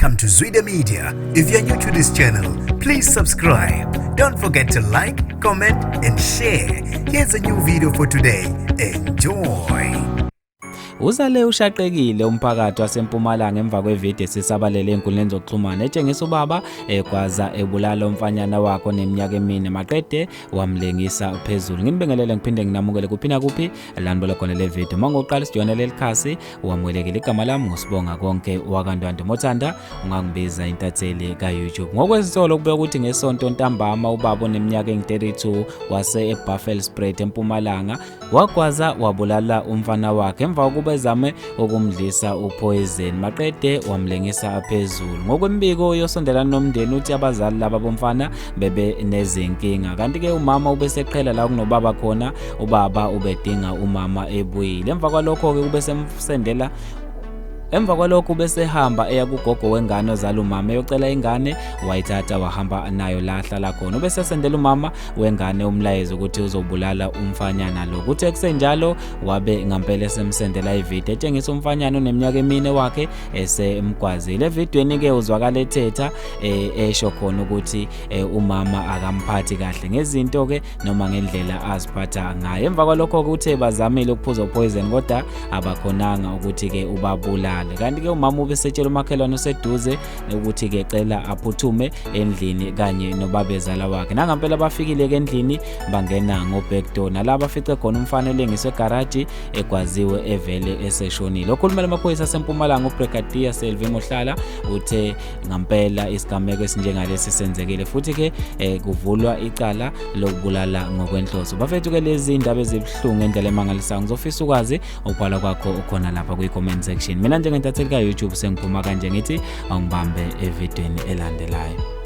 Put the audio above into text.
Welcome to Zwida Media. If you're new to this channel, please subscribe. Don't forget to like, comment, and share. Here's a new video for today. Enjoy. Usale ushaqekile umphakathi waseMpumalanga emva kwevideo esisabalele enkundleni zokuxhumana etshengisa ubaba egwaza ebulala umfanyana wakhe oneminyaka emine maqede wamlengisa phezulu. Nginibingelele ngiphinde nginamukele kuphi nakuphi la nibona khona le video. Uma ngoqala sijoyina leli khasi wamukelekile. Igama lami nguSibonga konke wakaNtwanto. Mothanda ungangibiza intatheli ka-YouTube. Ngokwezitolo kubeka ukuthi ngesonto ntambama ubaba oneminyaka engu-32 wase eBuffelsspruit eMpumalanga wagwaza wabulala umfana wakhe emva kokuba ezame ukumdlisa upoison maqede wamlengisa phezulu. Ngokwembiko yosondelana nomndeni uthi abazali laba bomfana bebe nezinkinga, kanti-ke umama ubeseqhela la kunobaba khona, ubaba ubedinga umama ebuyile. Emva kwalokho-ke ubesemsendela Emva kwalokho ubesehamba eya kugogo wengane ozala umama eyocela ingane, wayithatha wahamba nayo la ahlala khona. Ubesesendela umama wengane umlayezo ukuthi uzobulala umfanyana lo. Kuthe kusenjalo wabe ngampela esemsendela ividiyo etshengisa umfanyana oneminyaka emine wakhe esemgwazile. Evidweni-ke uzwakala ethetha esho khona ukuthi umama akamphathi kahle ngezinto-ke noma ngendlela aziphatha ngayo. Emva kwalokho-ke uthe bazamile ukuphuza upoison kodwa abakhonanga ukuthi-ke ubabulale. Kanti-ke umama ubesetshela umakhelwane oseduze ukuthi-ke cela aphuthume endlini kanye nobabezala wakhe. Nangampela bafikile-ke endlini bangena ngo-back door nala bafice khona umfana elengiswe egaraji egwaziwe evele eseshonile. Okhulumela amaphoyisa aseMpumalanga uBrigadier Selvi Mohlala uthe ngampela isigameko esinjengalesi senzekile futhi-ke kuvulwa icala lokubulala ngokwenhloso. Bafethu ke lezi indaba ezibuhlungu ngendlela emangalisayo. Ngizofisa ukwazi ukubhala kwakho ukhona lapha kwi-comment section. Mina njengentatheli ka-YouTube sengiphuma kanje ngithi awungibambe evidweni elandelayo.